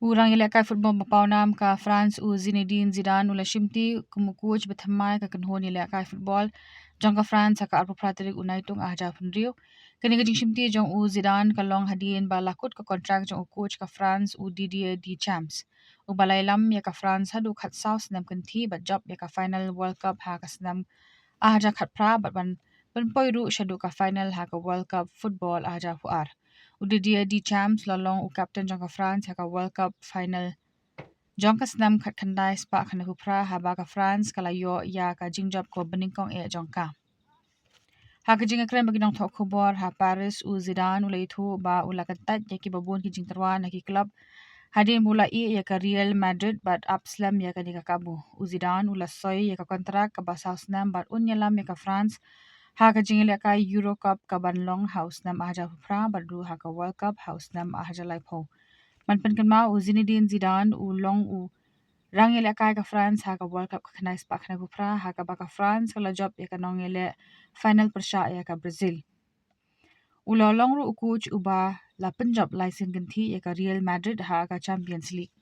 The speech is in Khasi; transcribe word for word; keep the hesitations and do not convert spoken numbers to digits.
U rangïalehkai football ba pawnam ka France u Zinedine Zidane u la shimti kum u coach ba thymmai ka kynhun ïalehkai football jong ka France ha ka arphew phra tarik u Naitung ar hajar arphew hynriew. Kane ka jingshimti jong u Zidane ka long hadien ba la kut ka kontrak jong u coach ka France u Didier Deschamps, uba la ïalam ïa ka France haduh khatsaw snem kynthih bad jop ïa ka final World Cup ha ka snem ar hajar khatphra bad ban pynpoi ruh shaduh ka final ha ka World Cup football ar hajar arphew ar. U Didier Deschamps la long u captain jong ka France ha ka World Cup final jong ka snem khatkhyndai spah khyndai phew phra, haba ka France ka la ïoh ïa ka jingjop kaba nyngkong eh jong ka. Ha ka jingïakren bad ki nongthoh khubor ha Paris, u Zidane u la ïathuh ba u la kyntait ïa kiba bun ki jingtyrwa na ki club hadien ba u la ïeh ïa ka Real Madrid bad ap slem ïa kane ka kabu. U Zidane u la soi ïa ka kontrak kaba saw snem bad un ïalam ïa ka France ha ka jingïalehkai Euro Cup kaban long ha u snem ar hajar arphew phra bad ruh ha ka World Cup ha u snem ar hajar laiphew. Ban pynkynmaw, u Zinedine Zidane u long u rangïalehkai ka France ha ka World Cup ka khyndai spah khyndai phew phra, ha kaba ka France ka la jop ïa ka nongïaleh final pyrshah ïa ka Brazil. U la long ruh u coach uba la pynjop lai sien kynthih ïa ka Real Madrid ha ka Champions League.